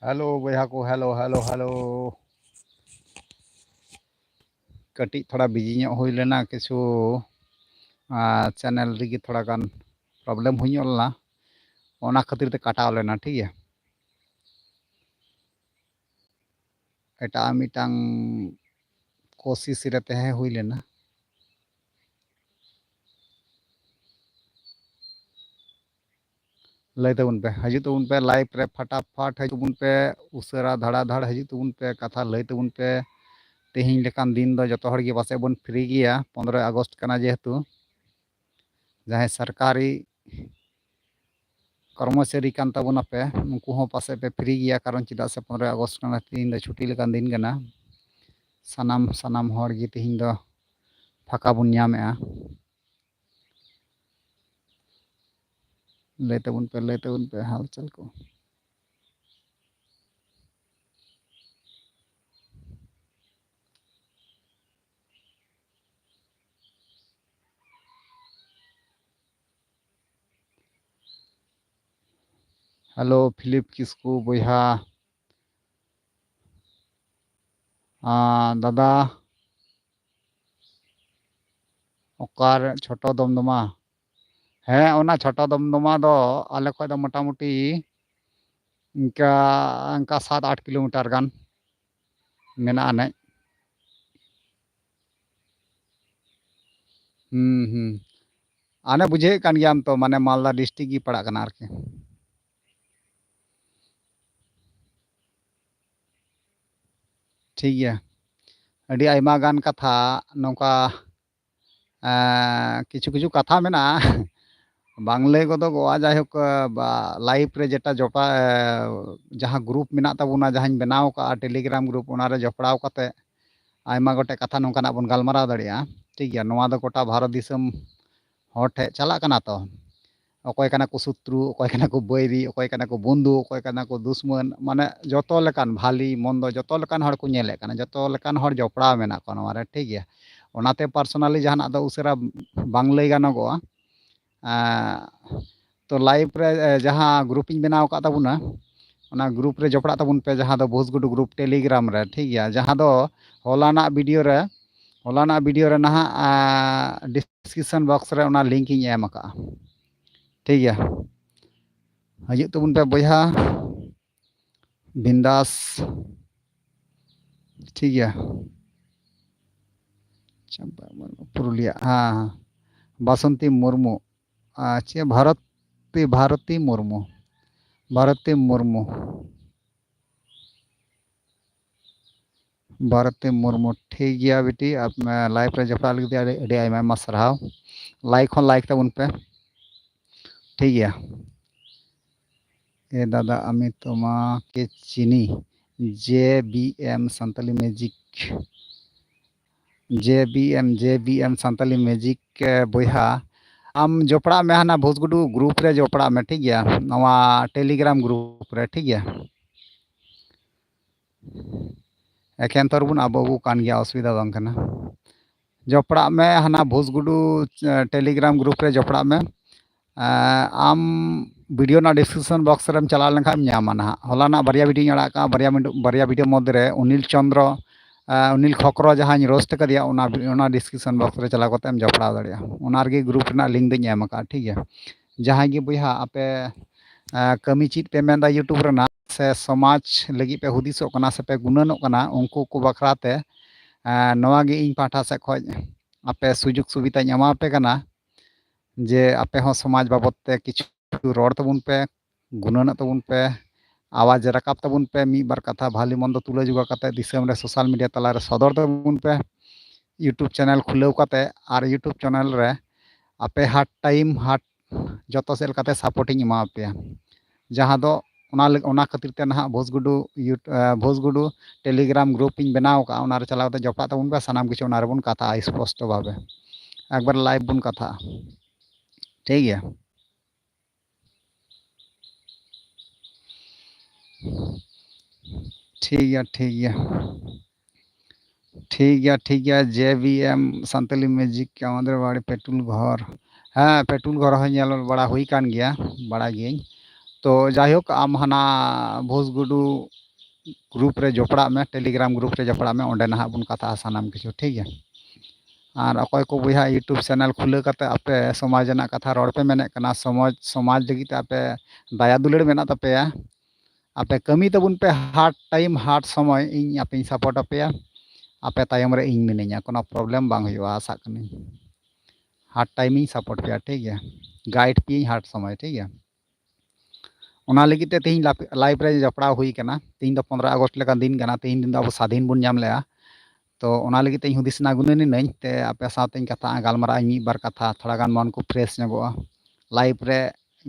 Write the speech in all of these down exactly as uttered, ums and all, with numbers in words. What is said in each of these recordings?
Hello ᱵᱚᱭᱦᱟ ᱠᱚ, hello, hello, hello. ᱠᱟᱹᱴᱤᱡ ᱛᱷᱚᱲᱟ ᱵᱤᱡᱤ ᱧᱚᱜ ᱦᱩᱭ ᱞᱮᱱᱟ, ᱠᱤᱪᱷᱩ, ᱟᱨ, ᱪᱮᱱᱮᱞ ᱨᱮᱜᱮ ᱛᱷᱚᱲᱟ ᱜᱟᱱ ᱯᱨᱚᱵᱞᱮᱢ ᱦᱩᱭ ᱧᱚᱜ ᱞᱮᱱᱟ, ᱚᱱᱟ ᱠᱷᱟᱹᱛᱤᱨ ᱛᱮ ᱠᱟᱴᱟᱣ ᱞᱮᱱᱟ, ᱴᱷᱤᱠ ᱜᱮᱭᱟ᱾ ᱮᱴᱟᱜ ᱢᱤᱫᱴᱟᱝ ᱠᱳᱥᱤᱥ ᱨᱮ ᱛᱟᱦᱮᱸ ᱦᱩᱭ ᱞᱮᱱᱟ᱾ ᱞᱟᱹᱭ ᱛᱟᱵᱚᱱ ᱯᱮ, ᱦᱤᱡᱩᱜ ᱛᱟᱵᱚᱱ ᱯᱮ ᱞᱟᱭᱤᱵᱷ ᱨᱮ, ᱯᱷᱟᱴᱟᱯᱷᱟᱴ ᱦᱤᱡᱩᱜ ᱛᱟᱵᱚᱱ ᱯᱮ, ᱩᱥᱟᱹᱨᱟ ᱫᱷᱟᱲᱟ ᱫᱷᱟᱲ ᱦᱤᱡᱩᱜ ᱛᱟᱵᱚᱱ ᱯᱮ, ᱠᱟᱛᱷᱟ ᱞᱟᱹᱭ ᱛᱟᱵᱚᱱ ᱯᱮ᱾ ᱛᱮᱦᱮᱧ ᱞᱮᱠᱟᱱ ᱫᱤᱱ ᱫᱚ ᱡᱚᱛᱚ ᱦᱚᱲ ᱜᱮ ᱯᱟᱥᱮᱡ ᱵᱚᱱ ᱯᱷᱨᱤ ᱜᱮᱭᱟ, ᱯᱚᱱᱨᱚᱭ ᱟᱜᱚᱥᱴ ᱠᱟᱱᱟ ᱡᱮᱦᱮᱛᱩ᱾ ᱡᱟᱦᱟᱸᱭ ᱥᱚᱨᱠᱟᱨᱤ ᱠᱚᱨᱢᱚᱪᱟᱨᱤ ᱠᱟᱱ ᱛᱟᱵᱚᱱᱟᱯᱮ, ᱩᱱᱠᱩ ᱦᱚᱸ ᱯᱟᱥᱮᱡ ᱯᱮ ᱯᱷᱨᱤ ᱜᱮᱭᱟ, ᱠᱟᱨᱚᱱ ᱪᱮᱫᱟᱜ ᱥᱮ ᱯᱚᱱᱨᱚᱭ ᱟᱜᱚᱥᱴ ᱠᱟᱱᱟ, ᱛᱮᱦᱮᱧ ᱫᱚ ᱪᱷᱩᱴᱤ ᱞᱮᱠᱟᱱ ᱫᱤᱱ ᱠᱟᱱᱟ᱾ ᱥᱟᱱᱟᱢ, ᱥᱟᱱᱟᱢ ᱦᱚᱲ ᱜᱮ ᱛᱮᱦᱮᱧ ᱫᱚ ᱯᱷᱟᱸᱠᱟ ᱵᱚᱱ ᱧᱟᱢᱮᱜᱼᱟ᱾ ᱞᱟᱹᱭ ᱛᱟᱵᱚᱱ ᱯᱮ, ᱞᱟᱹᱭ ᱛᱟᱵᱚᱱ ᱯᱮ ᱦᱟᱞᱪᱟᱞ ᱠᱚ᱾ ᱦᱮᱞᱳ, ᱯᱷᱤᱞᱤᱯ ᱠᱤᱥᱠᱩ ᱵᱚᱭᱦᱟ᱾ ᱟᱸ, ᱫᱟᱫᱟ, ᱚᱠᱟᱨᱮ ᱪᱷᱳᱴᱳ ᱫᱚᱢᱫᱚᱢᱟ? ᱦᱮᱸ, ᱚᱱᱟ ᱪᱷᱳᱴᱳ ᱫᱚᱢᱫᱚᱢᱟ ᱫᱚ ᱟᱞᱮ ᱠᱷᱚᱡ ᱫᱚ ᱢᱚᱴᱟᱢᱩᱴᱤ ᱤᱱᱠᱟ, ᱤᱱᱠᱟ ᱥᱟᱛ ᱟᱴ ᱠᱤᱞᱳᱢᱤᱴᱟᱨ ᱜᱟᱱ ᱢᱮᱱᱟᱜᱼᱟ ᱱᱮᱡ᱾ ᱦᱩᱸ, ᱦᱩᱸ᱾ ᱟᱱᱮ ᱵᱩᱡᱷᱟᱹᱣᱮᱫ ᱠᱟᱱ ᱜᱮᱭᱟᱢ ᱛᱚ, ᱢᱟᱱᱮ ᱢᱟᱞᱫᱟ ᱰᱤᱥᱴᱨᱤᱠᱴ ᱜᱮ ᱯᱟᱲᱟᱜ ᱠᱟᱱᱟ ᱟᱨᱠᱤ᱾ ᱴᱷᱤᱠ ᱜᱮᱭᱟ᱾ ᱟᱹᱰᱤ ᱟᱭᱢᱟ ᱜᱟᱱ ᱠᱟᱛᱷᱟ ᱱᱚᱝᱠᱟ, ᱮᱸ, ᱠᱤᱪᱷᱩ ᱠᱤᱪᱷᱩ ᱠᱟᱛᱷᱟ ᱢᱮᱱᱟᱜᱼᱟ, ᱵᱟᱝ ᱞᱟᱹᱭ ᱜᱚᱫᱚᱜᱚᱜᱼᱟ᱾ ᱡᱟᱭᱦᱳᱠ, ᱵᱟ-, ᱞᱟᱭᱤᱵᱷ ᱨᱮ ᱡᱮᱴᱟ ᱡᱚᱴᱟ-, ᱮ, ᱡᱟᱦᱟᱸ ᱜᱨᱩᱯ ᱢᱮᱱᱟᱜ ᱛᱟᱵᱚᱱᱟ, ᱡᱟᱦᱟᱸᱧ ᱵᱮᱱᱟᱣ ᱠᱟᱜᱼᱟ, ᱴᱮᱞᱤᱜᱨᱟᱢ ᱜᱨᱩᱯ, ᱚᱱᱟᱨᱮ ᱡᱚᱯᱲᱟᱣ ᱠᱟᱛᱮ ᱟᱭᱢᱟ ᱜᱚᱴᱮᱡ ᱠᱟᱛᱷᱟ ᱱᱚᱝᱠᱟᱱᱟᱜ ᱵᱚᱱ ᱜᱟᱞᱢᱟᱨᱟᱣ ᱫᱟᱲᱮᱭᱟᱜᱼᱟ᱾ ᱴᱷᱤᱠ ᱜᱮᱭᱟ, ᱱᱚᱣᱟ ᱫᱚ ᱜᱚᱴᱟ ᱵᱷᱟᱨᱚᱛ ᱫᱤᱥᱚᱢ ᱦᱚᱲ ᱴᱷᱮᱡ ᱪᱟᱞᱟᱜ ᱠᱟᱱᱟ ᱛᱚ᱾ ᱚᱠᱚᱭ ᱠᱟᱱᱟ ᱠᱚ ᱥᱚᱛᱨᱩ, ᱚᱠᱚᱭ ᱠᱟᱱᱟ ᱠᱚ ᱵᱟᱹᱭᱨᱤ, ᱚᱠᱚᱭ ᱠᱟᱱᱟ ᱠᱚ ᱵᱚᱱᱫᱷᱩ, ᱚᱠᱚᱭ ᱠᱟᱱᱟ ᱠᱚ ᱫᱩᱥᱢᱟᱹᱱ, ᱢᱟᱱᱮ ᱡᱚᱛᱚ ᱞᱮᱠᱟᱱ ᱵᱷᱟᱞᱤ ᱢᱚᱱᱫᱚ ᱡᱚᱛᱚ ᱞᱮᱠᱟᱱ ᱦᱚᱲ ᱠᱚ ᱧᱮᱞᱮᱫ ᱠᱟᱱᱟ, ᱡᱚᱛᱚ ᱞᱮᱠᱟᱱ ᱦᱚᱲ ᱡᱚᱯᱲᱟᱣ ᱢᱮᱱᱟᱜ ᱠᱚᱣᱟ ᱱᱚᱣᱟ ᱨᱮ, ᱴᱷᱤᱠ ᱜᱮᱭᱟ᱾ ᱚᱱᱟᱛᱮ personally ᱡᱟᱦᱟᱱᱟᱜ ᱫᱚ ᱩᱥᱟᱹᱨᱟ ᱵᱟᱝ ᱞᱟᱹᱭ ᱜᱟᱱᱚᱜᱚᱜᱼᱟ᱾ ᱮᱸ, ᱛᱚ live ᱨᱮ, ᱮ, ᱡᱟᱦᱟᱸ group ᱤᱧ ᱵᱮᱱᱟᱣ ᱟᱠᱟᱫ ᱛᱟᱵᱚᱱᱟ, ᱚᱱᱟ group ᱨᱮ ᱡᱚᱯᱲᱟᱜ ᱛᱟᱵᱚᱱ ᱯᱮ, ᱡᱟᱦᱟᱸ ᱫᱚ ᱵᱷᱳᱡᱽᱜᱩᱰᱩ group Telegram ᱨᱮ, ᱴᱷᱤᱠ ᱜᱮᱭᱟ? ᱡᱟᱦᱟᱸ ᱫᱚ ᱦᱚᱞᱟᱱᱟᱜ video ᱨᱮ, ᱦᱚᱞᱟᱱᱟᱜ video ᱨᱮ ᱱᱟᱦᱟᱜ, ᱮ, description box ᱨᱮ ᱚᱱᱟ link ᱤᱧ ᱮᱢ ᱟᱠᱟᱫᱼᱟ, ᱴᱷᱤᱠ ᱜᱮᱭᱟ? ᱦᱤᱡᱩᱜ ᱛᱟᱵᱚᱱ ᱯᱮ ᱵᱚᱭᱦᱟ, ᱵᱤᱱᱫᱟᱥ, ᱴᱷᱤᱠ ᱜᱮᱭᱟ᱾ ᱯᱩᱨᱩᱞᱤᱭᱟ, ᱦᱮᱸ, ᱦᱮᱸ᱾ ᱵᱟᱥᱚᱱᱛᱤ ᱢᱩᱨᱢᱩ, ᱟᱪᱪᱷᱟ, ᱵᱷᱟᱨᱚᱛᱤ, ᱵᱷᱟᱨᱚᱛᱤ ᱢᱩᱨᱢᱩ, ᱵᱷᱟᱨᱚᱛᱤ ᱢᱩᱨᱢᱩ, ᱵᱷᱟᱨᱚᱛᱤ ᱢᱩᱨᱢᱩ, ᱴᱷᱤᱠ ᱜᱮᱭᱟ ᱵᱤᱴᱤ, ᱟᱯ-, live ᱨᱮ ᱡᱚᱯᱲᱟᱜ ᱞᱟᱹᱜᱤᱫ ᱟᱹᱰᱤ, ᱟᱹᱰᱤ ᱟᱭᱢᱟ, ᱟᱭᱢᱟ ᱥᱟᱨᱦᱟᱣ᱾ Like ᱦᱚᱸ like ᱛᱟᱵᱚᱱ ᱯᱮ, ᱴᱷᱤᱠ ᱜᱮᱭᱟ᱾ এ দাদা, আমি তোমাকে চিনি, J B M Santali magic, J B M, J B M Santali magic, ᱮ, ᱵᱚᱭᱦᱟ, ᱟᱢ ᱡᱚᱯᱲᱟᱜ ᱢᱮ ᱦᱟᱱᱟ ᱵᱷᱳᱡᱽᱜᱩᱰᱩ group ᱨᱮ, ᱡᱚᱯᱲᱟᱜ ᱢᱮ, ᱴᱷᱤᱠ ᱜᱮᱭᱟ, ᱱᱚᱣᱟ Telegram group ᱨᱮ, ᱴᱷᱤᱠ ᱜᱮᱭᱟ᱾ ᱮᱠᱷᱮᱱ ᱛᱚᱨ ᱵᱚᱱ ᱟᱵᱚ ᱟᱵᱚ ᱠᱟᱱ ᱜᱮᱭᱟ, ᱚᱥᱩᱵᱤᱫᱷᱟ ᱵᱟᱝ ᱠᱟᱱᱟ᱾ ᱡᱚᱯᱲᱟᱜ ᱢᱮ ᱦᱟᱱᱟ ᱵᱷᱳᱡᱽᱜᱩᱰᱩ, ᱮ, Telegram group ᱨᱮ ᱡᱚᱯᱲᱟᱜ ᱢᱮ᱾ ᱮᱸ, ᱟᱢ video ᱨᱮᱱᱟᱜ description box ᱨᱮᱢ ᱪᱟᱞᱟᱣ ᱞᱮᱱᱠᱷᱟᱱ ᱧᱟᱢᱟ ᱱᱟᱦᱟᱜ᱾ ᱦᱚᱞᱟᱱᱟᱜ ᱵᱟᱨᱭᱟ video ᱧ ᱟᱲᱟᱜ ᱠᱟᱜᱼᱟ, ᱵᱟᱨᱭᱟ ᱢᱤᱱᱴᱩ-, ᱵᱟᱨᱭᱟ video ᱢᱚᱫᱽᱫᱷᱮ ᱨᱮ ᱚᱱᱤᱞ ᱪᱚᱱᱫᱨᱚ, ᱮᱸ, ᱚᱱᱤᱞ ᱠᱷᱚᱠᱨᱚ ᱡᱟᱦᱟᱸᱧ roast ᱠᱟᱫᱮᱭᱟ, ᱚᱱᱟ, ᱚᱱᱟ description box ᱨᱮ ᱪᱟᱞᱟᱣ ᱠᱟᱛᱮ ᱮᱢ ᱡᱚᱯᱲᱟᱣ ᱫᱟᱲᱮᱭᱟᱜᱼᱟ᱾ ᱚᱱᱟ ᱨᱮᱜᱮ group ᱨᱮᱱᱟᱜ link ᱫᱚᱧ ᱮᱢ ᱟᱠᱟᱫᱼᱟ, ᱴᱷᱤᱠ ᱜᱮᱭᱟ᱾ ᱡᱟᱦᱟᱸᱭ ᱜᱮ ᱵᱚᱭᱦᱟ ᱟᱯᱮ, ᱮᱸ, ᱠᱟᱹᱢᱤ ᱪᱮᱫ ᱯᱮ ᱢᱮᱱᱫᱟ YouTube ᱨᱮᱱᱟᱜ, ᱥᱮ ᱥᱚᱢᱟᱡᱽ ᱞᱟᱹᱜᱤᱫ ᱯᱮ ᱦᱩᱫᱤᱥᱚᱜ ᱠᱟᱱᱟ ᱥᱮ ᱯᱮ ᱜᱩᱱᱟᱹᱱᱚᱜ ᱠᱟᱱᱟ, ᱩᱱᱠᱩ ᱠᱚ ᱵᱟᱠᱷᱨᱟ ᱛᱮ, ᱮᱸ, ᱱᱚᱣᱟ ᱜᱮ ᱤᱧ ᱯᱟᱦᱴᱟ ᱥᱮᱫ ᱠᱷᱚᱱ ᱟᱯᱮ ᱥᱩᱡᱳᱜᱽ ᱥᱩᱵᱤᱫᱷᱟᱧ ᱮᱢᱟ ᱯᱮ ᱠᱟᱱᱟ᱾ ᱡᱮ ᱟᱯᱮ ᱦᱚᱸ ᱥᱚᱢᱟᱡᱽ ᱵᱟᱵᱚᱫ ᱛᱮ ᱠᱤᱪᱷᱩ ᱨᱚᱲ ᱛᱟᱵᱚᱱ ᱯᱮ, ᱜᱩᱱᱟᱹᱱᱚᱜ ᱛᱟᱵᱚᱱ ᱯᱮ, ᱟᱣᱟᱡᱽ ᱨᱟᱠᱟᱵ ᱛᱟᱵᱚᱱ ᱯᱮ, ᱢᱤᱫ ᱵᱟᱨ ᱠᱟᱛᱷᱟ ᱵᱷᱟᱞᱤ ᱢᱚᱱᱫᱚ ᱛᱩᱞᱟᱹ ᱡᱚᱠᱷᱟ ᱠᱟᱛᱮ ᱫᱤᱥᱚᱢ ᱨᱮ social media ᱛᱟᱞᱟᱨᱮ ᱥᱚᱫᱚᱨ ᱛᱟᱵᱚᱱ ᱯᱮ᱾ YouTube channel ᱠᱷᱩᱞᱟᱹᱣ ᱠᱟᱛᱮ ᱟᱨ YouTube channel ᱨᱮ ᱟᱯᱮ ᱦᱟᱴ time ᱦᱟᱴ ᱡᱚᱛᱚ ᱥᱮᱫ ᱞᱮᱠᱟᱛᱮ support ᱤᱧ ᱮᱢᱟ ᱯᱮᱭᱟ᱾ ᱡᱟᱦᱟᱸ ᱫᱚ ᱚᱱᱟ ᱞᱟᱹᱜ-, ᱚᱱᱟ ᱠᱷᱟᱹᱛᱤᱨ ᱛᱮ ᱱᱟᱦᱟᱜ ᱵᱷᱳᱡᱽᱜᱩᱰᱩ ᱭᱩᱴ-, ᱮ, ᱵᱷᱳᱡᱽᱜᱩᱰᱩ Telegram group ᱤᱧ ᱵᱮᱱᱟᱣ ᱟᱠᱟᱫᱼᱟ, ᱚᱱᱟ ᱨᱮ ᱪᱟᱞᱟᱣ ᱠᱟᱛᱮ ᱡᱚᱯᱲᱟᱜ ᱛᱟᱵᱚᱱ ᱯᱮ, ᱥᱟᱱᱟᱢ ᱠᱤᱪᱷᱩ ᱚᱱᱟ ᱨᱮᱵᱚᱱ ᱠᱟᱛᱷᱟᱜᱼᱟ ᱥᱯᱚᱥᱴᱚ ᱵᱷᱟᱵᱮ, ᱮᱠᱵᱟᱨ live ᱵᱚᱱ ᱠᱟᱛᱷᱟᱜᱼᱟ᱾ ᱴᱷᱤᱠ ᱜᱮᱭᱟ? ᱴᱷᱤᱠ ᱜᱮᱭᱟ, ᱴᱷᱤᱠ ᱜᱮᱭᱟ᱾ ᱴᱷᱤᱠ ᱜᱮᱭᱟ, ᱴᱷᱤᱠ ᱜᱮᱭᱟ᱾ ᱡᱮ ᱵᱤ ᱮᱢ ᱥᱟᱱᱛᱟᱞᱤ ᱢᱮᱡᱤᱠ ᱟᱢᱟᱫᱮᱨ ᱵᱟᱲᱤ ᱯᱮᱴᱨᱳᱞ ᱜᱷᱚᱨ᱾ ᱦᱮᱸ, ᱯᱮᱴᱨᱳᱞ ᱜᱷᱚᱨ ᱦᱚᱸ ᱧᱮᱞ ᱵᱟᱲᱟ ᱦᱩᱭ ᱠᱟᱱ ᱜᱮᱭᱟ, ᱵᱟᱲᱟᱭ ᱜᱤᱭᱟᱹᱧ᱾ ᱛᱚ ᱡᱟᱭᱦᱳᱠ, ᱟᱢ ᱦᱟᱱᱟ ᱵᱷᱩᱥ ᱜᱩᱰᱩ ᱜᱨᱩᱯ ᱨᱮ ᱡᱚᱯᱲᱟᱜ ᱢᱮ, ᱴᱮᱞᱤᱜᱨᱟᱢ ᱜᱨᱩᱯ ᱨᱮ ᱡᱚᱯᱲᱟᱜ ᱢᱮ, ᱚᱸᱰᱮ ᱱᱟᱦᱟᱜ ᱵᱚᱱ ᱠᱟᱛᱷᱟᱜᱼᱟ ᱥᱟᱱᱟᱢ ᱠᱤᱪᱷᱩ, ᱴᱷᱤᱠ ᱜᱮᱭᱟ? ᱟᱨ ᱚᱠᱚᱭ ᱠᱚ ᱵᱚᱭᱦᱟ YouTube ᱪᱮᱱᱮᱞ ᱠᱷᱩᱞᱟᱹᱣ ᱠᱟᱛᱮ ᱟᱯᱮ ᱥᱚᱢᱟᱡᱽ ᱨᱮᱱᱟᱜ ᱠᱟᱛᱷᱟ ᱨᱚᱲ ᱯᱮ ᱢᱮᱱᱮᱫ ᱠᱟᱱᱟ, ᱥᱚᱢᱟᱡᱽ, ᱥᱚᱢᱟᱡᱽ ᱞᱟᱹᱜᱤᱫ ᱛᱮ ᱟᱯᱮ ᱫᱟᱭᱟ ᱫᱩᱞᱟᱹᱲ ᱢᱮᱱᱟᱜ ᱛᱟᱯᱮᱭᱟ, ᱟᱯᱮ ᱠᱟᱹᱢᱤ ᱛᱟᱵᱚᱱ ᱯᱮ, ᱦᱟᱨᱰ ᱴᱟᱭᱤᱢ ᱦᱟᱨᱰ ᱥᱚᱢᱚᱭ ᱤᱧ ᱟᱯᱮᱧ ᱥᱟᱯᱳᱨᱴ ᱟᱯᱮᱭᱟ᱾ ᱟᱯᱮ ᱛᱟᱭᱚᱢ ᱨᱮ ᱤᱧ ᱢᱤᱱᱟᱹᱧᱟ, ᱠᱳᱱᱳ ᱯᱨᱚᱵᱞᱮᱢ ᱵᱟᱝ ᱦᱩᱭᱩᱜᱼᱟ, ᱟᱥᱟᱜ ᱠᱟᱹᱱᱟᱹᱧ᱾ ᱦᱟᱨᱰ ᱴᱟᱭᱤᱢ ᱤᱧ ᱥᱟᱯᱳᱨᱴ ᱯᱮᱭᱟ, ᱴᱷᱤᱠ ᱜᱮᱭᱟ? ᱜᱟᱭᱤᱰ ᱯᱮᱭᱟᱹᱧ ᱦᱟᱨᱰ ᱥᱚᱢᱚᱭ, ᱴᱷᱤᱠ ᱜᱮᱭᱟ? ᱚᱱᱟ ᱞᱟᱹᱜᱤᱫ ᱛᱮ ᱛᱮᱦᱮᱧ ᱞᱟᱯ-, ᱞᱟᱭᱤᱵᱷ ᱨᱮ ᱡᱚᱯᱲᱟᱣ ᱦᱩᱭ ᱠᱟᱱᱟ᱾ ᱛᱮᱦᱮᱧ ᱫᱚ ᱯᱚᱱᱨᱚ ᱟᱜᱚᱥᱴ ᱞᱮᱠᱟᱱ ᱫᱤᱱ ᱠᱟᱱᱟ, ᱛᱮᱦᱮᱧ ᱫᱤᱱ ᱫᱚ ᱟᱵᱚ ᱥᱟᱫᱷᱤᱱ ᱵᱚᱱ ᱧᱟᱢ ᱞᱮᱜᱼᱟ᱾ ᱛᱚ ᱚᱱᱟ ᱞᱟᱹᱜᱤᱫ ᱛᱮ ᱤᱧ ᱦᱩᱫᱤᱥ ᱮᱱᱟ, ᱜᱩᱱᱟᱹᱱ ᱮᱱᱟᱹᱧ ᱛᱮ ᱟᱯᱮ ᱥᱟᱶᱛᱮᱧ ᱠᱟᱛᱷᱟᱜᱼᱟ, ᱜᱟᱞᱢᱟᱨᱟᱜᱼᱟ ᱢᱤᱫ ᱵᱟᱨ ᱠᱟᱛᱷᱟ, ᱛᱷᱚᱲᱟ ᱜᱟᱱ ᱢᱚᱱ ᱠᱚ ᱯᱷᱨᱮᱥ ᱧᱚᱜᱚᱜᱼᱟ᱾ ᱞᱟᱭᱤᱵᱷ ᱨᱮ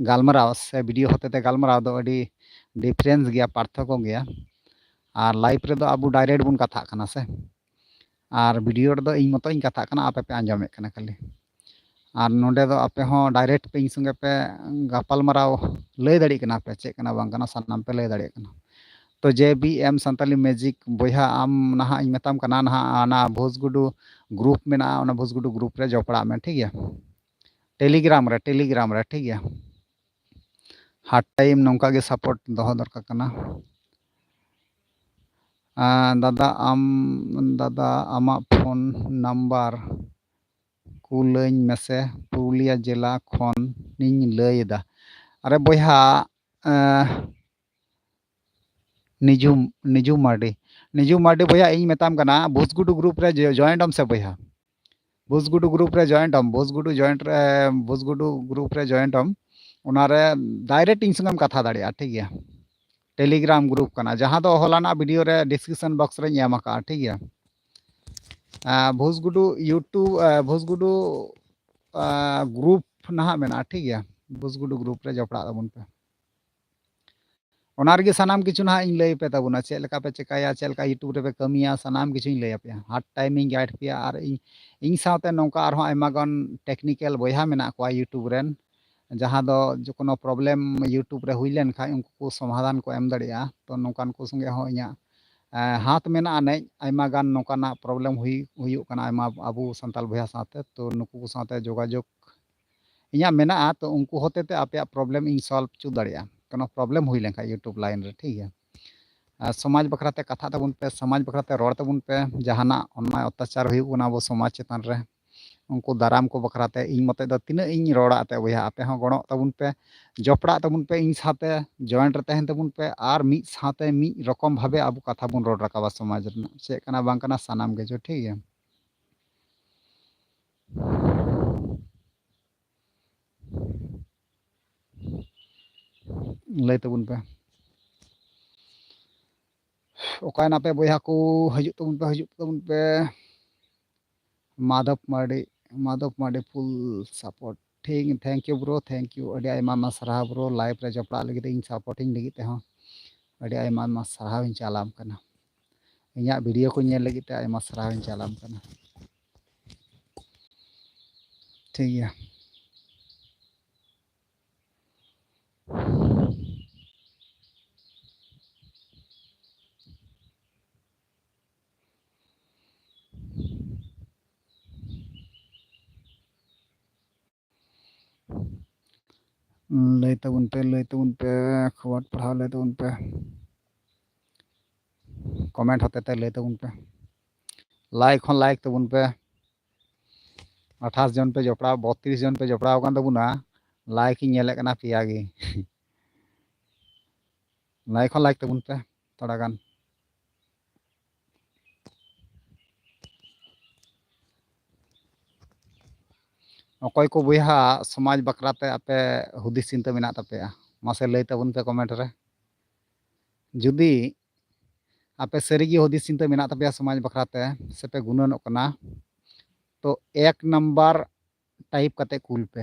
ᱜᱟᱞᱢᱟᱨᱟᱣ ᱥᱮ ᱵᱷᱤᱰᱤᱭᱳ ᱦᱚᱛᱮ ᱛᱮ ᱜᱟᱞᱢᱟᱨᱟᱣ ᱫᱚ ᱟᱹᱰᱤ ᱰᱤᱯᱷᱟᱨᱮᱱᱥ ᱜᱮᱭᱟ, ᱯᱟᱨᱛᱷᱚᱠᱠᱚ ᱜᱮᱭᱟ᱾ ᱟᱨ ᱞᱟᱭᱤᱵᱷ ᱨᱮᱫᱚ ᱟᱵᱚ ᱰᱟᱭᱨᱮᱠᱴ ᱵᱚᱱ ᱠᱟᱛᱷᱟᱜ ᱠᱟᱱᱟ ᱥᱮ, ᱟᱨ ᱵᱷᱤᱰᱤᱭᱳ ᱨᱮᱫᱚ ᱤᱧ ᱢᱚᱛᱚᱧ ᱠᱟᱛᱷᱟᱜ ᱠᱟᱱᱟ, ᱟᱯᱮ ᱯᱮ ᱟᱸᱡᱚᱢᱮᱫ ᱠᱟᱱᱟ ᱠᱷᱟᱹᱞᱤ᱾ ᱟᱨ ᱱᱚᱰᱮ ᱫᱚ ᱟᱯᱮ ᱦᱚᱸ ᱰᱟᱭᱨᱮᱠᱴ ᱯᱮ ᱤᱧ ᱥᱚᱸᱜᱮ ᱯᱮ ᱜᱟᱯᱟᱞᱢᱟᱨᱟᱣ ᱞᱟᱹᱭ ᱫᱟᱲᱮᱭᱟᱜ ᱠᱟᱱᱟ ᱯᱮ, ᱪᱮᱫ ᱠᱟᱱᱟ ᱵᱟᱝ ᱠᱟᱱᱟ ᱥᱟᱱᱟᱢ ᱯᱮ ᱞᱟᱹᱭ ᱫᱟᱲᱮᱭᱟᱜ ᱠᱟᱱᱟ᱾ ᱛᱚ ᱡᱮ ᱵᱤ ᱮᱢ ᱥᱟᱱᱛᱟᱞᱤ ᱢᱮᱡᱤᱠ ᱵᱚᱭᱦᱟ, ᱟᱢ ᱱᱟᱦᱟᱜ ᱤᱧ ᱢᱮᱛᱟᱢ ᱠᱟᱱᱟ, ᱱᱟᱦᱟᱜ ᱚᱱᱟ ᱵᱷᱩᱥ ᱜᱩᱰᱩ ᱜᱨᱩᱯ ᱢᱮᱱᱟᱜᱼᱟ, ᱚᱱᱟ ᱵᱷᱩᱥ ᱜᱩᱰᱩ ᱜᱨᱩᱯ ᱨᱮ ᱡᱚᱯᱲᱟᱜ ᱢᱮ, ᱴᱷᱤᱠ ᱜᱮᱭᱟ? ᱴᱮᱞᱤᱜᱨᱟᱢ ᱨᱮ, ᱴᱮᱞᱤᱜᱨᱟᱢ ᱨᱮ, ᱴᱷᱤᱠ ᱜᱮᱭᱟ? ᱦᱟᱨᱰ ᱴᱟᱭᱤᱢ ᱱᱚᱝᱠᱟ ᱜᱮ ᱥᱟᱯᱳᱨᱴ ᱫᱚᱦᱚ ᱫᱚᱨᱠᱟᱨ ᱠᱟᱱᱟ᱾ ᱟᱸ, ᱫᱟᱫᱟ ᱟᱢ, ᱫᱟᱫᱟ ᱟᱢᱟᱜ ᱯᱷᱳᱱ ᱱᱟᱢᱵᱟᱨ ᱠᱩᱞᱟᱹᱧ ᱢᱮᱥᱮ, ᱯᱩᱨᱩᱞᱤᱭᱟ ᱡᱮᱞᱟ ᱠᱷᱚᱱᱤᱧ ᱞᱟᱹᱭ ᱮᱫᱟ᱾ ᱟᱨᱮ ᱵᱚᱭᱦᱟ, ᱟᱸ, ᱱᱤᱡᱩᱢ, ᱱᱤᱡᱩᱢ ᱢᱟᱨᱰᱤ, ᱱᱤᱡᱩᱢ ᱢᱟᱨᱰᱤ ᱵᱚᱭᱦᱟ, ᱤᱧ ᱢᱮᱛᱟᱢ ᱠᱟᱱᱟ, ᱵᱷᱩᱥᱜᱩᱰᱩ ᱜᱨᱩᱯ ᱨᱮ ᱡᱚ-, ᱡᱚᱭᱮᱱᱴ ᱚᱢ ᱥᱮ ᱵᱚᱭᱦᱟ? ᱵᱷᱩᱥᱜᱩᱰᱩ ᱜᱨᱩᱯ ᱨᱮ ᱡᱚᱭᱮᱱᱴ ᱚᱢ, ᱵᱷᱩᱥᱜᱩᱰᱩ ᱡᱚᱭᱮᱱᱴ ᱨᱮ, ᱵᱷᱩᱥᱜᱩᱰᱩ ᱜᱨᱩᱯ ᱨᱮ ᱡᱚᱭᱮᱱᱴ ᱚᱢ, ᱚᱱᱟᱨᱮ ᱰᱟᱭᱨᱮᱠᱴ ᱤᱧ ᱥᱚᱸᱜᱮᱢ ᱠᱟᱛᱷᱟ ᱫᱟᱲᱮᱭᱟᱜᱼᱟ, ᱴᱷᱤᱠ ᱜᱮᱭᱟ? ᱴᱮᱞᱤᱜᱨᱟᱢ ᱜᱨᱩᱯ ᱠᱟᱱᱟ, ᱡᱟᱦᱟᱸ ᱫᱚ ᱦᱚᱞᱟᱱᱟᱜ ᱵᱷᱤᱰᱤᱭᱳ ᱨᱮ ᱰᱤᱥᱠᱨᱤᱯᱥᱚᱱ ᱵᱚᱠᱥ ᱨᱮᱧ ᱮᱢ ᱟᱠᱟᱫᱼᱟ, ᱴᱷᱤᱠ ᱜᱮᱭᱟ? ᱟᱸ, ᱵᱷᱩᱥᱜᱩᱰᱩ YouTube, ᱟᱸ, ᱵᱷᱩᱥᱜᱩᱰᱩ, ᱟᱸ, ᱜᱨᱩᱯ ᱱᱟᱦᱟᱜ ᱢᱮᱱᱟᱜᱼᱟ, ᱴᱷᱤᱠ ᱜᱮᱭᱟ? ᱵᱷᱩᱥᱜᱩᱰᱩ ᱜᱨᱩᱯ ᱨᱮ ᱡᱚᱯᱲᱟᱜ ᱛᱟᱵᱚᱱ ᱯᱮ᱾ ᱚᱱᱟ ᱨᱮᱜᱮ ᱥᱟᱱᱟᱢ ᱠᱤᱪᱷᱩ ᱱᱟᱦᱟᱜ ᱤᱧ ᱞᱟᱹᱭ ᱟᱯᱮ ᱛᱟᱵᱚᱱᱟ, ᱪᱮᱫ ᱞᱮᱠᱟ ᱯᱮ ᱪᱮᱠᱟᱭᱟ, ᱪᱮᱫ ᱞᱮᱠᱟ YouTube ᱨᱮᱯᱮ ᱠᱟᱹᱢᱤᱭᱟ, ᱥᱟᱱᱟᱢ ᱠᱤᱪᱷᱩᱧ ᱞᱟᱹᱭ ᱟᱯᱮᱭᱟ᱾ ᱦᱟᱨᱰ ᱴᱟᱭᱤᱢ ᱤᱧ ᱜᱟᱭᱤᱰ ᱯᱮᱭᱟ, ᱟᱨ ᱤᱧ, ᱤᱧ ᱥᱟᱶᱛᱮ ᱱᱚᱝᱠᱟ ᱟᱨᱦᱚᱸ ᱟᱭᱢᱟ ᱜᱟᱱ ᱴᱮᱠᱱᱤᱠᱮᱞ ᱵᱚᱭᱦᱟ ᱢᱮᱱᱟᱜ ᱠᱚᱣᱟ YouTube ᱨᱮᱱ, ᱡᱟᱦᱟᱸ ᱫᱚ ᱡᱮ ᱠᱳᱱᱳ ᱯᱨᱚᱵᱞᱮᱢ YouTube ᱨᱮ ᱦᱩᱭ ᱞᱮᱱ ᱠᱷᱟᱡ ᱩᱱᱠᱩ ᱠᱚ ᱥᱚᱢᱟᱫᱷᱟᱱ ᱠᱚ ᱮᱢ ᱫᱟᱲᱮᱭᱟᱜᱼᱟ᱾ ᱛᱚ ᱱᱚᱝᱠᱟᱱ ᱠᱚ ᱥᱚᱸᱜᱮ ᱦᱚᱸ ᱤᱧᱟᱹᱜ ᱦᱟᱛ ᱢᱮᱱᱟᱜ ᱟᱹᱱᱤᱡ, ᱟᱭᱢᱟ ᱜᱟᱱ ᱱᱚᱝᱠᱟᱱᱟᱜ ᱯᱨᱚᱵᱞᱮᱢ ᱦᱩᱭ ᱦᱩᱭᱩᱜ ᱠᱟᱱᱟ ᱟᱭᱢᱟ ᱟᱵᱚ ᱥᱟᱱᱛᱟᱲ ᱵᱚᱭᱦᱟ ᱥᱟᱶᱛᱮ᱾ ᱛᱚ ᱱᱩᱠᱩ ᱠᱚ ᱥᱟᱶᱛᱮ ᱡᱳᱜᱟᱡᱳᱜᱽ ᱤᱧᱟᱹᱜ ᱢᱮᱱᱟᱜᱼᱟ, ᱛᱚ ᱩᱱᱠᱩ ᱦᱚᱛᱮ ᱛᱮ ᱟᱯᱮᱭᱟᱜ ᱯᱨᱚᱵᱞᱮᱢ ᱤᱧ ᱥᱚᱞᱵᱷ ᱦᱚᱪᱚ ᱫᱟᱲᱮᱭᱟᱜᱼᱟ, ᱠᱳᱱᱳ ᱯᱨᱚᱵᱞᱮᱢ ᱦᱩᱭ ᱞᱮᱱᱠᱷᱟᱱ YouTube ᱞᱟᱭᱤᱱ ᱨᱮ, ᱴᱷᱤᱠ ᱜᱮᱭᱟ᱾ ᱟᱨ ᱥᱚᱢᱟᱡᱽ ᱵᱟᱠᱷᱨᱟ ᱛᱮ ᱠᱟᱛᱷᱟᱜ ᱛᱟᱵᱚᱱ ᱯᱮ, ᱥᱚᱢᱟᱡᱽ ᱵᱟᱠᱷᱨᱟ ᱛᱮ ᱨᱚᱲ ᱛᱟᱵᱚᱱ ᱯᱮ᱾ ᱡᱟᱦᱟᱱᱟᱜ ᱚᱱᱱᱟᱭ ᱚᱛᱛᱟᱪᱟᱨ ᱦᱩᱭᱩᱜ ᱠᱟᱱᱟ ᱟᱵᱚ ᱥᱚᱢᱟᱡᱽ ᱪᱮᱛᱟᱱ ᱨᱮ, ᱩᱱᱠᱩ ᱫᱟᱨᱟᱢ ᱠᱚ ᱵᱟᱠᱷᱨᱟ ᱛᱮ ᱤᱧ ᱢᱚᱛᱮ ᱫᱚ ᱛᱤᱱᱟᱹᱜ ᱤᱧ ᱨᱚᱲᱟ ᱮᱱᱛᱮᱫ ᱵᱚᱭᱦᱟ, ᱟᱯᱮ ᱦᱚᱸ ᱜᱚᱲᱚᱜ ᱛᱟᱵᱚᱱ ᱯᱮ, ᱡᱚᱯᱲᱟᱜ ᱛᱟᱵᱚᱱ ᱯᱮ ᱤᱧ ᱥᱟᱶᱛᱮ, ᱡᱚᱭᱮᱱᱴ ᱨᱮ ᱛᱟᱦᱮᱱ ᱛᱟᱵᱚᱱ ᱯᱮ, ᱟᱨ ᱢᱤᱫ ᱥᱟᱶᱛᱮ ᱢᱤᱫ ᱨᱚᱠᱚᱢ ᱵᱷᱟᱵᱮ ᱟᱵᱚ ᱠᱟᱛᱷᱟ ᱵᱚᱱ ᱨᱚᱲ ᱨᱟᱠᱟᱵᱟ ᱥᱚᱢᱟᱡᱽ ᱨᱮᱱᱟᱜ ᱪᱮᱫ ᱠᱟᱱᱟ ᱵᱟᱝ ᱠᱟᱱᱟ ᱥᱟᱱᱟᱢ ᱜᱮ, ᱴᱷᱤᱠ ᱜᱮᱭᱟ᱾ ᱞᱟᱹᱭ ᱛᱟᱵᱚᱱ ᱯᱮ, ᱚᱠᱟᱭ ᱱᱟᱯᱮ ᱵᱚᱭᱦᱟ ᱠᱚ? ᱦᱤᱡᱩᱜ ᱛᱟᱵᱚᱱ ᱯᱮ, ᱦᱤᱡᱩᱜ ᱛᱟᱵᱚᱱ ᱯᱮ᱾ ᱢᱟᱫᱷᱚᱵ ᱢᱟᱨᱰᱤ, ᱢᱟᱫᱷᱚᱵ ᱢᱟᱨᱰᱤ full support᱾ ᱴᱷᱤᱠ, thank you bro, thank you᱾ ᱟᱹᱰᱤ ᱟᱭᱢᱟ ᱟᱭᱢᱟ ᱥᱟᱨᱦᱟᱣ bro, ᱞᱟᱭᱤᱵᱷ ᱨᱮ ᱡᱚᱯᱲᱟᱜ ᱞᱟᱹᱜᱤᱫ ᱤᱧ ᱥᱟᱯᱳᱨᱴᱤᱝ ᱞᱟᱹᱜᱤᱫ ᱛᱮᱦᱚᱸ ᱟᱹᱰᱤ ᱟᱭᱢᱟ ᱟᱭᱢᱟ ᱥᱟᱨᱦᱟᱣ ᱤᱧ ᱪᱟᱞᱟᱢ ᱠᱟᱱᱟ᱾ ᱤᱧᱟᱹᱜ ᱵᱷᱤᱰᱤᱭᱳ ᱠᱚ ᱧᱮᱞ ᱞᱟᱹᱜᱤᱫ ᱛᱮ ᱟᱭᱢᱟ ᱥᱟᱨᱦᱟᱣ ᱤᱧ ᱪᱟᱞᱟᱢ ᱠᱟᱱᱟ᱾ ᱴᱷᱤᱠ ᱜᱮᱭᱟ᱾ ᱞᱟᱹᱭ ᱛᱟᱵᱚᱱ ᱯᱮ, ᱞᱟᱹᱭ ᱛᱟᱵᱚᱱ ᱯᱮ, ᱠᱷᱚᱵᱚᱨ ᱯᱟᱲᱦᱟᱣ ᱞᱟᱹᱭ ᱛᱟᱵᱚᱱ ᱯᱮ, ᱠᱚᱢᱮᱱᱴ ᱦᱚᱛᱮ ᱛᱮ ᱞᱟᱹᱭ ᱛᱟᱵᱚᱱ ᱯᱮ, ᱞᱟᱭᱤᱠ ᱦᱚᱸ ᱞᱟᱭᱤᱠ ᱛᱟᱵᱚᱱ ᱯᱮ᱾ ᱟᱴᱷᱟᱥ ᱡᱚᱱ ᱯᱮ ᱡᱚᱯᱲᱟᱣ, ᱵᱚᱛᱛᱨᱤᱥ ᱡᱚᱱ ᱯᱮ ᱡᱚᱯᱲᱟᱣ ᱟᱠᱟᱱ ᱛᱟᱵᱚᱱᱟ, ᱞᱟᱭᱤᱠ ᱤᱧ ᱧᱮᱞᱮᱫ ᱠᱟᱱᱟ ᱯᱮᱭᱟ ᱜᱮ᱾ ᱞᱟᱭᱤᱠ ᱦᱚᱸ ᱞᱟᱭᱤᱠ ᱛᱟᱵᱚᱱ ᱯᱮ ᱛᱷᱚᱲᱟ ᱜᱟᱱ᱾ ᱚᱠᱚᱭ ᱠᱚ ᱵᱚᱭᱦᱟ ᱥᱚᱢᱟᱡᱽ ᱵᱟᱠᱷᱨᱟ ᱛᱮ ᱟᱯᱮ ᱦᱩᱫᱤᱥ ᱪᱤᱱᱛᱟᱹ ᱢᱮᱱᱟᱜ ᱛᱟᱯᱮᱭᱟ, ᱢᱟᱥᱮ ᱞᱟᱹᱭ ᱛᱟᱵᱚᱱ ᱯᱮ ᱠᱚᱢᱮᱱᱴ ᱨᱮ᱾ ᱡᱩᱫᱤ ᱟᱯᱮ ᱥᱟᱹᱨᱤᱜᱮ ᱦᱩᱫᱤᱥ ᱪᱤᱱᱛᱟᱹ ᱢᱮᱱᱟᱜ ᱛᱟᱯᱮᱭᱟ ᱥᱚᱢᱟᱡᱽ ᱵᱟᱠᱷᱨᱟ ᱛᱮ, ᱥᱮᱯᱮ ᱜᱩᱱᱟᱹᱱᱚᱜ ᱠᱟᱱᱟ, ᱛᱚ ᱮᱠ ᱱᱟᱢᱵᱟᱨ ᱴᱟᱭᱤᱯ ᱠᱟᱛᱮ ᱠᱩᱞ ᱯᱮ᱾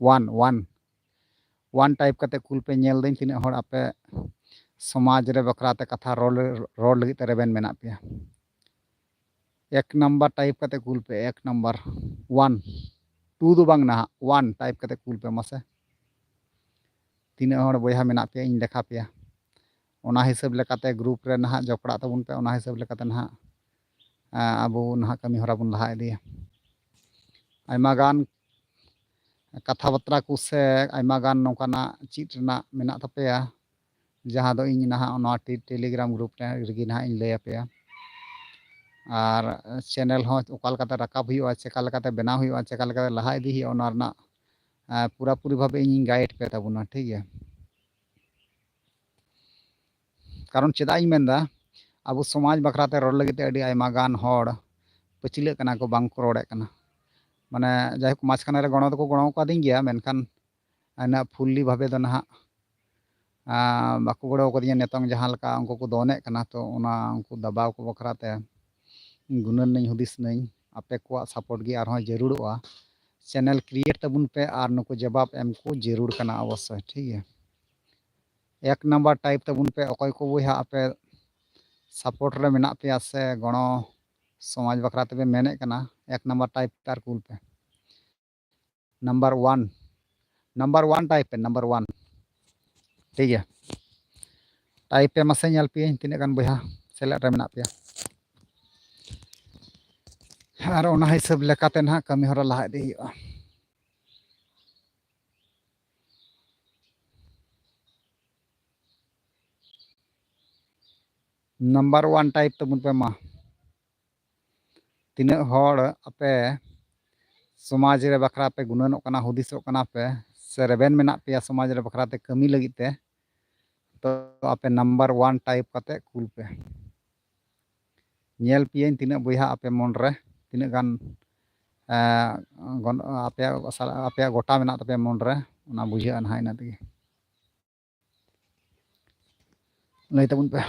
ᱚᱣᱟᱱ, ᱚᱣᱟᱱ, ᱚᱣᱟᱱ ᱴᱟᱭᱤᱯ ᱠᱟᱛᱮ ᱠᱩᱞ ᱯᱮ᱾ ᱧᱮᱞ ᱫᱟᱹᱧ ᱛᱤᱱᱟᱹᱜ ᱦᱚᱲ ᱟᱯᱮ ᱥᱚᱢᱟᱡᱽ ᱨᱮ ᱵᱟᱠᱷᱨᱟ ᱛᱮ ᱠᱟᱛᱷᱟ ᱨᱚᱲ, ᱨᱚᱲ ᱞᱟᱹᱜᱤᱫ ᱛᱮ ᱨᱮᱵᱮᱱ ᱢᱮᱱᱟᱜ ᱯᱮᱭᱟ᱾ ᱮᱠ ᱱᱟᱢᱵᱟᱨ ᱴᱟᱭᱤᱯ ᱠᱟᱛᱮ ᱠᱩᱞ ᱯᱮ, ᱮᱠ ᱱᱟᱢᱵᱟᱨ, ᱚᱣᱟᱱ, ᱴᱩ ᱫᱚ ᱵᱟᱝ ᱱᱟᱦᱟᱜ, ᱚᱣᱟᱱ ᱴᱟᱭᱤᱯ ᱠᱟᱛᱮ ᱠᱩᱞ ᱯᱮ ᱢᱟᱥᱮ᱾ ᱛᱤᱱᱟᱹᱜ ᱦᱚᱲ ᱵᱚᱭᱦᱟ ᱢᱮᱱᱟᱜ ᱯᱮᱭᱟ ᱤᱧ ᱞᱮᱠᱷᱟ ᱯᱮᱭᱟ᱾ ᱚᱱᱟ ᱦᱤᱥᱟᱹᱵ ᱞᱮᱠᱟᱛᱮ ᱜᱨᱩᱯ ᱨᱮ ᱱᱟᱦᱟᱜ ᱡᱚᱯᱲᱟᱜ ᱛᱟᱵᱚᱱ ᱯᱮ᱾ ᱚᱱᱟ ᱦᱤᱥᱟᱹᱵ ᱞᱮᱠᱟᱛᱮ ᱱᱟᱦᱟᱜ ᱟᱵᱚ ᱱᱟᱦᱟᱜ ᱠᱟᱹᱢᱤ ᱦᱚᱨᱟ ᱵᱚᱱ ᱞᱟᱦᱟ ᱤᱫᱤᱭᱟ᱾ ᱟᱭᱢᱟ ᱜᱟᱱ ᱠᱟᱛᱷᱟ ᱵᱟᱛᱨᱟ ᱠᱚ ᱥᱮ ᱟᱭᱢᱟ ᱜᱟᱱ ᱱᱚᱝᱠᱟᱱᱟᱜ ᱪᱮᱫ ᱨᱮᱱᱟᱜ ᱢᱮᱱᱟᱜ ᱛᱟᱯᱮᱭᱟ, ᱡᱟᱦᱟᱸ ᱫᱚ ᱤᱧ ᱱᱟᱦᱟᱜ ᱱᱚᱣᱟ ᱴᱮ-, ᱴᱮᱞᱤᱜᱨᱟᱢ ᱜᱨᱩᱯ ᱨᱮ ᱨᱮᱜᱮ ᱱᱟᱦᱟᱜ ᱤᱧ ᱞᱟᱹᱭ ᱟᱯᱮᱭᱟ᱾ ᱟᱨ ᱪᱮᱱᱮᱞ ᱦᱚᱸ ᱚᱠᱟ ᱞᱮᱠᱟᱛᱮ ᱨᱟᱠᱟᱵ ᱦᱩᱭᱩᱜᱼᱟ, ᱪᱮᱠᱟ ᱞᱮᱠᱟᱛᱮ ᱵᱮᱱᱟᱣ ᱦᱩᱭᱩᱜᱼᱟ, ᱪᱮᱠᱟ ᱞᱮᱠᱟᱛᱮ ᱞᱟᱦᱟ ᱤᱫᱤ ᱦᱩᱭᱩᱜᱼᱟ, ᱚᱱᱟ ᱨᱮᱱᱟᱜ ᱯᱩᱨᱟᱹᱯᱩᱨᱤ ᱵᱷᱟᱵᱮ ᱤᱧᱤᱧ ᱜᱟᱭᱤᱰ ᱯᱮ ᱛᱟᱵᱚᱱᱟ, ᱴᱷᱤᱠ ᱜᱮᱭᱟ᱾ ᱠᱟᱨᱚᱱ ᱪᱮᱫᱟᱜ ᱤᱧ ᱢᱮᱱᱫᱟ, ᱟᱵᱚ ᱥᱚᱢᱟᱡᱽ ᱵᱟᱠᱷᱨᱟ ᱛᱮ ᱨᱚᱲ ᱞᱟᱹᱜᱤᱫ ᱛᱮ ᱟᱹᱰᱤ ᱟᱭᱢᱟ ᱜᱟᱱ ᱦᱚᱲ ᱯᱟᱹᱪᱷᱞᱟᱹᱜ ᱠᱟᱱᱟ ᱠᱚ, ᱵᱟᱝ ᱠᱚ ᱨᱚᱲᱮᱫ ᱠᱟᱱᱟ᱾ ᱢᱟᱱᱮ ᱡᱟᱭᱦᱳᱠ, ᱢᱟᱡᱷᱠᱷᱟᱱᱮ ᱨᱮ ᱜᱚᱲᱚ ᱫᱚᱠᱚ ᱜᱚᱲᱚ ᱟᱠᱟᱫᱤᱧ ᱜᱮᱭᱟ, ᱢᱮᱱᱠᱷᱟᱱ ᱤᱱᱟᱹᱜ ᱯᱷᱩᱞᱞᱤ ᱵᱷᱟᱵᱮ ᱫᱚ ᱱᱟᱦᱟᱜ ᱵᱟᱠᱚ ᱜᱚᱲᱚ ᱟᱠᱟᱫᱤᱧᱟ᱾ ᱱᱤᱛᱚᱝ ᱡᱟᱦᱟᱸ ᱞᱮᱠᱟ ᱩᱱᱠᱩ ᱠᱚ ᱫᱚᱱᱮᱫ ᱠᱟᱱᱟ, ᱛᱚ ᱚᱱᱟ ᱩᱱᱠᱩ ᱫᱟᱵᱟᱣ ᱠᱚ ᱵᱟᱠᱷᱨᱟ ᱛᱮ ᱜᱩᱱᱟᱹᱱ ᱱᱟᱹᱧ, ᱦᱩᱫᱤᱥ ᱱᱟᱹᱧ, ᱟᱯᱮ ᱠᱚᱣᱟᱜ ᱥᱟᱯᱳᱨᱴ ᱜᱮ ᱟᱨᱦᱚᱸ ᱡᱟᱹᱨᱩᱲᱚᱜᱼᱟ᱾ ᱪᱮᱱᱮᱞ ᱠᱨᱤᱭᱮᱴ ᱛᱟᱵᱚᱱ ᱯᱮ ᱟᱨ ᱱᱩᱠᱩ ᱡᱚᱵᱟᱵ ᱮᱢ ᱠᱚ ᱡᱟᱹᱨᱩᱲ ᱠᱟᱱᱟ ᱚᱵᱚᱥᱥᱳᱭ, ᱴᱷᱤᱠ ᱜᱮᱭᱟ᱾ ᱮᱠ ᱱᱟᱢᱵᱟᱨ ᱴᱟᱭᱤᱯ ᱛᱟᱵᱚᱱ ᱯᱮ, ᱚᱠᱚᱭ ᱠᱚ ᱵᱚᱭᱦᱟ ᱟᱯᱮ ᱥᱟᱯᱳᱨᱴ ᱨᱮ ᱢᱮᱱᱟᱜ ᱯᱮᱭᱟ ᱥᱮ ᱜᱚᱲᱚ ᱥᱚᱢᱟᱡᱽ ᱵᱟᱠᱷᱨᱟ ᱛᱮᱯᱮ ᱢᱮᱱᱮᱫ ᱠᱟᱱᱟ, ᱮᱠ ᱱᱟᱢᱵᱟᱨ ᱴᱟᱭᱤᱯ ᱯᱮ ᱟᱨ ᱠᱩᱞ ᱯᱮ᱾ Number one, number one type ᱯᱮ, ᱱᱟᱢᱵᱟᱨ ᱳᱣᱟᱱ᱾ ᱴᱷᱤᱠ ᱜᱮᱭᱟ, ᱴᱟᱭᱤᱯ ᱯᱮ ᱢᱟᱥᱮ, ᱧᱮᱞ ᱯᱮᱭᱟᱹᱧ ᱛᱤᱱᱟᱹᱜ ᱜᱟᱱ ᱵᱚᱭᱦᱟ ᱥᱮᱞᱮᱫ ᱨᱮ ᱢᱮᱱᱟᱜ ᱯᱮᱭᱟ᱾ ᱟᱨ ᱚᱱᱟ ᱦᱤᱥᱟᱹᱵ ᱞᱮᱠᱟᱛᱮ ᱱᱟᱦᱟᱜ ᱠᱟᱹᱢᱤ ᱦᱚᱨᱟ ᱞᱟᱦᱟ ᱤᱫᱤ ᱦᱩᱭᱩᱜᱼᱟ᱾ ᱱᱟᱢᱵᱟᱨ ᱳᱣᱟᱱ ᱴᱟᱭᱤᱯ ᱛᱟᱵᱚᱱ ᱯᱮ ᱢᱟ᱾ ᱛᱤᱱᱟᱹᱜ ᱦᱚᱲ ᱟᱯᱮ ᱥᱚᱢᱟᱡᱽ ᱨᱮ ᱵᱟᱠᱷᱨᱟ ᱯᱮ ᱜᱩᱱᱟᱹᱱᱚᱜ ᱠᱟᱱᱟ, ᱦᱩᱫᱤᱥᱚᱜ ᱠᱟᱱᱟ ᱯᱮ, ᱥᱮ ᱨᱮᱵᱮᱱ ᱢᱮᱱᱟᱜ ᱯᱮᱭᱟ ᱥᱚᱢᱟᱡᱽ ᱨᱮ ᱵᱟᱠᱷᱨᱟ ᱛᱮ ᱠᱟᱹᱢᱤ ᱞᱟᱹᱜᱤᱫ ᱛᱮ, ᱛᱚ ᱟᱯᱮ ᱱᱟᱢᱵᱟᱨ ᱳᱣᱟᱱ ᱴᱟᱭᱤᱯ ᱠᱟᱛᱮ ᱠᱩᱞ ᱯᱮ᱾ ᱧᱮᱞ ᱯᱮᱭᱟᱹᱧ ᱛᱤᱱᱟᱹᱜ ᱵᱚᱭᱦᱟ ᱟᱯᱮ ᱢᱚᱱ ᱨᱮ, ᱛᱤᱱᱟᱹᱜ ᱜᱟᱱ, ᱮᱸ, ᱜᱚᱱ-, ᱟᱯᱮᱭᱟᱜ, ᱟᱯᱮᱭᱟᱜ ᱜᱚᱴᱟ ᱢᱮᱱᱟᱜ ᱛᱟᱯᱮᱭᱟ ᱢᱚᱱ ᱨᱮ, ᱚᱱᱟ ᱵᱩᱡᱷᱟᱹᱜᱼᱟ ᱱᱟᱦᱟᱜ ᱤᱱᱟᱹ ᱛᱮᱜᱮ᱾ ᱞᱟᱹᱭ ᱛᱟᱵᱚᱱ ᱯᱮ᱾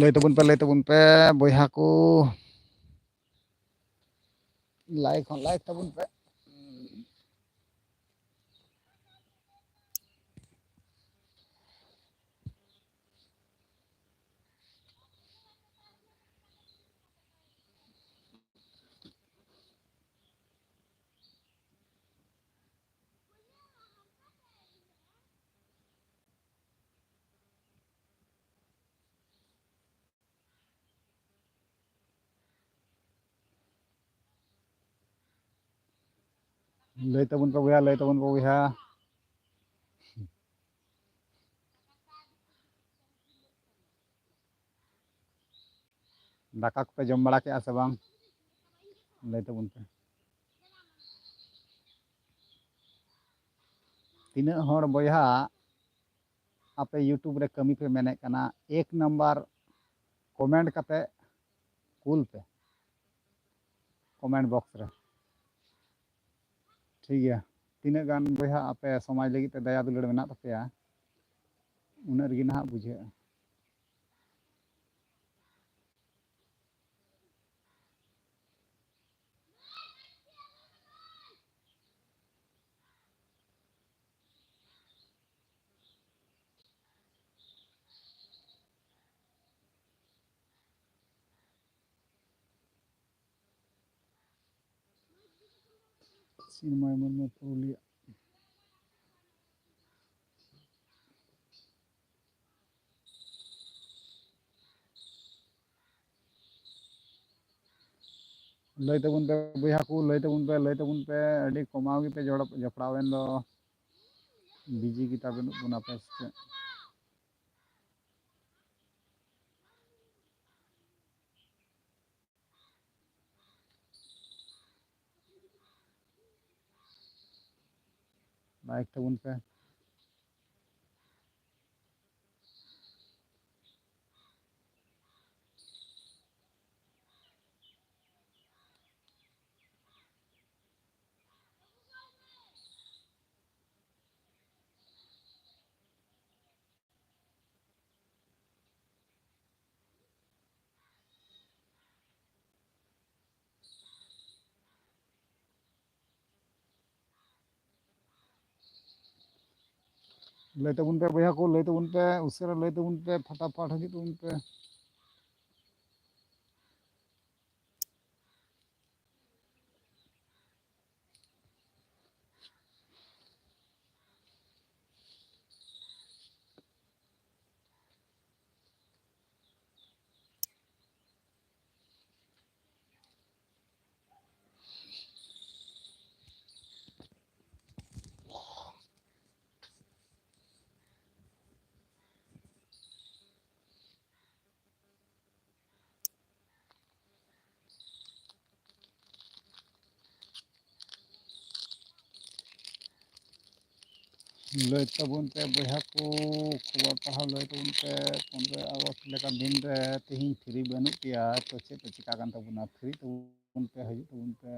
ᱞᱟᱹᱭ ᱛᱟᱵᱚᱱ ᱯᱮ, ᱞᱟᱹᱭ ᱛᱟᱵᱚᱱ ᱯᱮ ᱵᱚᱭᱦᱟ ᱠᱚ, ᱞᱟᱭᱤᱠ ᱦᱚᱸ ᱞᱟᱭᱤᱠ ᱛᱟᱵᱚᱱ ᱯᱮ᱾ ᱞᱟᱹᱭ ᱛᱟᱵᱚᱱ ᱯᱮ ᱵᱚᱭᱦᱟ, ᱞᱟᱹᱭ ᱛᱟᱵᱚᱱ ᱯᱮ ᱵᱚᱭᱦᱟ᱾ ᱫᱟᱠᱟ ᱠᱚᱯᱮ ᱡᱚᱢ ᱵᱟᱲᱟ ᱠᱮᱜᱼᱟ ᱥᱮ ᱵᱟᱝ? ᱞᱟᱹᱭ ᱛᱟᱵᱚᱱ ᱯᱮ᱾ ᱛᱤᱱᱟᱹᱜ ᱦᱚᱲ ᱵᱚᱭᱦᱟ ᱟᱯᱮ YouTube ᱨᱮ ᱠᱟᱹᱢᱤ ᱯᱮ ᱢᱮᱱᱮᱫ ᱠᱟᱱᱟ, ᱮᱠ ᱱᱟᱢᱵᱟᱨ comment ᱠᱟᱛᱮ ᱠᱩᱞ ᱯᱮ comment box ᱨᱮ᱾ ᱴᱷᱤᱠ ᱜᱮᱭᱟ, ᱛᱤᱱᱟᱹᱜ ᱜᱟᱱ ᱵᱚᱭᱦᱟ ᱟᱯᱮ ᱥᱚᱢᱟᱡᱽ ᱞᱟᱹᱜᱤᱫ ᱛᱮ ᱫᱟᱭᱟ ᱫᱩᱞᱟᱹᱲ ᱢᱮᱱᱟᱜ ᱛᱟᱯᱮᱭᱟ, ᱩᱱᱟᱹᱜ ᱨᱮᱜᱮ ᱱᱟᱦᱟᱜ ᱵᱩᱡᱷᱟᱹᱜᱼᱟ᱾ ᱥᱤᱱᱮᱢᱟ ᱢᱚᱱᱮ ᱯᱩᱨᱩᱞᱤᱭᱟᱹ᱾ ᱞᱟᱹᱭ ᱛᱟᱵᱚᱱ ᱯᱮ ᱵᱚᱭᱦᱟ ᱠᱚ, ᱞᱟᱹᱭ ᱛᱟᱵᱚᱱ ᱯᱮ, ᱞᱟᱹᱭ ᱛᱟᱵᱚᱱ ᱯᱮ, ᱟᱹᱰᱤ ᱠᱚᱢᱟᱣ ᱜᱮᱯᱮ ᱡᱚᱲ-, ᱡᱚᱯᱲᱟᱣ ᱮᱱ ᱫᱚ᱾ ᱵᱤᱡᱤ ᱜᱮᱛᱟ ᱵᱟᱹᱱᱩᱜ ᱵᱚᱱᱟ ᱯᱮ ᱥᱮ ᱪᱮᱫ? ᱞᱟᱭᱤᱠ ᱛᱟᱵᱚᱱ ᱯᱮ᱾ ᱞᱟᱹᱭ ᱛᱟᱵᱚᱱ ᱯᱮ ᱵᱚᱭᱦᱟ ᱠᱚ, ᱞᱟᱹᱭ ᱛᱟᱵᱚᱱ ᱯᱮ, ᱩᱥᱟᱹᱨᱟ ᱞᱟᱹᱭ ᱛᱟᱵᱚᱱ ᱯᱮ, ᱯᱷᱟᱴᱟᱯᱷᱟᱴ ᱦᱤᱡᱩᱜ ᱛᱟᱵᱚᱱ ᱯᱮ᱾ ᱞᱟᱹᱭ ᱛᱟᱵᱚᱱ ᱯᱮ ᱵᱚᱭᱦᱟ ᱠᱚ, ᱠᱷᱚᱵᱚᱨ ᱯᱟᱲᱦᱟᱣ ᱞᱟᱹᱭ ᱛᱟᱵᱚᱱ ᱯᱮ᱾ ᱯᱚᱱᱨᱚᱭ ᱟᱜᱚᱥᱴ ᱞᱮᱠᱟᱱ ᱫᱤᱱ ᱨᱮ ᱛᱮᱦᱮᱧ ᱯᱷᱨᱤ ᱵᱟᱹᱱᱩᱜ ᱯᱮᱭᱟ, ᱛᱚ ᱪᱮᱫ ᱯᱮ ᱪᱤᱠᱟ ᱠᱟᱱ ᱛᱟᱵᱚᱱᱟ? ᱯᱷᱨᱤ ᱛᱟᱵᱚᱱ ᱯᱮ, ᱦᱤᱡᱩᱜ ᱛᱟᱵᱚᱱ ᱯᱮ᱾